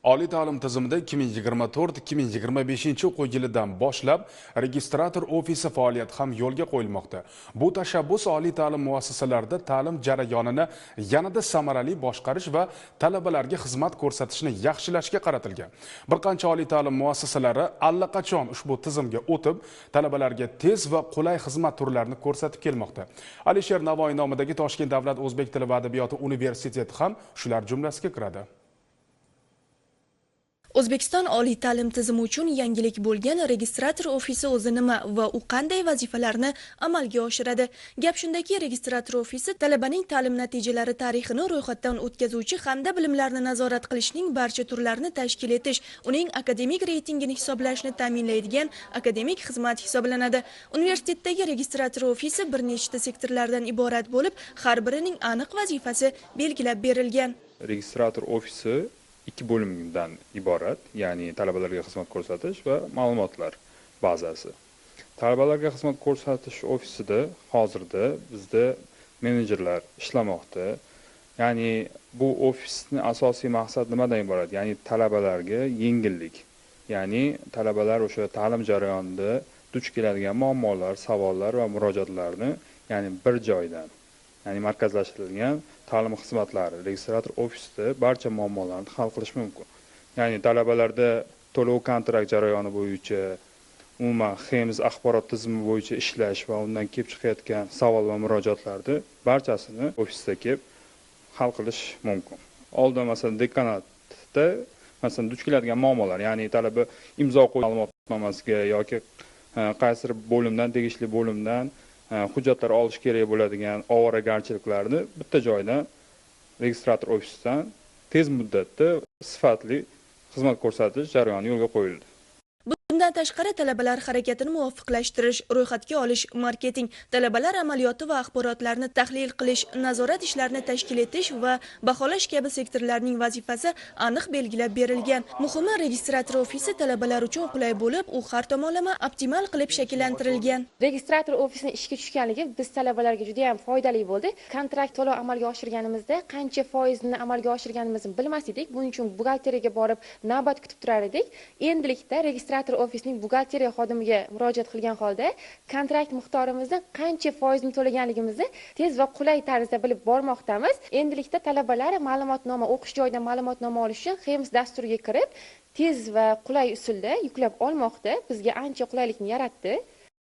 Oliy ta'lim tizimida 2024-2025 o'quv yilidan boshlab registrator ofisi faoliyati ham yo'lga qo'yilmoqda. Bu tashabbus oliy ta'lim muassasalarida ta'lim jarayonini yanada samarali boshqarish va talabalarga xizmat ko'rsatishni yaxshilashga qaratilgan. Bir qancha oliy ta'lim muassasalari allaqachon ushbu tizimga o'tib, talabalarga tez va qulay xizmat turlarini ko'rsatib kelmoqda. Alisher Navoiy nomidagi Toshkent davlat o'zbek tili va adabiyoti universiteti ham shular jumlasiga kiradi. O'zbekiston oliy ta'lim tizimi uchun yangilik bo'lgan registrator ofisi o'zi nima va u qanday vazifalarni amalga oshiradi? Gap shundaki, registrator ofisi talabaning ta'lim natijalari tarixini ro'yxatdan o'tkazuvchi hamda bilimlarni nazorat qilishning barcha turlarini tashkil etish, uning akademik reytingini hisoblashni ta'minlaydigan akademik xizmat hisoblanadi. Universitetdagi registrator ofisi bir nechta sektorlardan iborat bo'lib, har birining aniq vazifasi belgilab berilgan. Registrator ofisi ikki bo'limdan iborat, ya'ni talabalarga xizmat ko'rsatish va ma'lumotlar bazasi. Talabalarga xizmat ko'rsatish ofisida hozirda bizda menejerlar ishlamoqda. Ya'ni bu ofisning asosiy maqsadi nimadan iborat? Ya'ni talabalarga yengillik. Ya'ni talabalar o'sha ta'lim jarayonida duch keladigan muammolar, savollar va murojaatlarni, ya'ni bir joydan, ya'ni markazlashtirilgan ta'lim xizmatlari registrator ofisida barcha muammolarni hal qilish mumkin. Ya'ni talabalarda to'lov kontrakt jarayoni bo'yicha, umuman HEMS axborot tizimi bo'yicha ishlash va undan kelib chiqayotgan savol va murojaatlarni barchasini ofisda kelib hal qilish mumkin. Oldin masalan dekanatda masalan duch keladigan muammolar, ya'ni talaba imzo qo'yish ma'lumotnomasiga yoki qaysidir bo'limdan, tegishli bo'limdan hujjatlar olish kerak bo'ladigan ovoragarchiliklarni bitta joydan, registrator ofisidan tez muddatda sifatli xizmat ko'rsatish jarayoni yo'lga qo'yildi. Bundan tashqari talabalar harakatini muvofiqlashtirish, ro'yxatga olish, marketing, talabalar amaliyoti va axborotlarni tahlil qilish, nazorat ishlarini tashkil etish va baholash kabi sektorlarning vazifasi aniq belgilab berilgan. Muhimi, registrator ofisi talabalar uchun qulay bo'lib, u har tomonlama optimal qilib shakllantirilgan. Registrator ofisining ishga tushganligi biz talabalarga juda ham foydali bo'ldi. Kontrakt to'lov amalga oshirganimizda qancha foizini amalga oshirganimizni bilmas edik. Buning uchun buxgalteriyaga borib navbat kutib turar edik. Endilikda registrator ofisining buxgalteriya xodimiga murojaat qilgan holda kontrakt miqdorimizni qancha foizini to'laganligimizni tez va qulay tarzda bilib bormoqdamiz. Endilikda talabalar ma'lumotnoma, o'qish joyidan ma'lumotnoma olish uchun HEMS dasturiga kirib, tez va qulay usulda yuklab olmoqda. Bizga ancha qulaylikni yaratdi.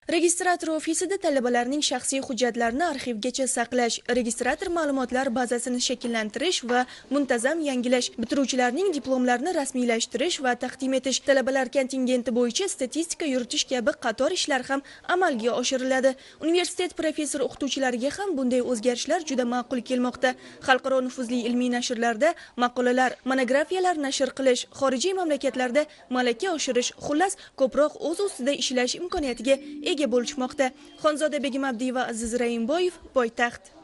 Registrator ofisida talabalarning shaxsiy hujjatlarini arxivgacha saqlash, registrator ma'lumotlar bazasini shakllantirish va muntazam yangilash, bitiruvchilarning diplomlarini rasmiylashtirish va taqdim etish, talabalar kontingenti bo'yicha statistika yuritish kabi qator ishlar ham amalga oshiriladi. Universitet professor o'qituvchilariga ham bunday o'zgarishlar juda ma'qul kelmoqda. Xalqaro nufuzli ilmiy nashrlarda maqolalar, monografiyalar nashr qilish, xorijiy mamlakatlarda malaka oshirish, xullas ko'proq o'z ustida ishlash imkoniyatiga ega bo'lishmoqda. Xonzoda Begim Abdiyeva, Aziz Raimboyev, Poytaxt.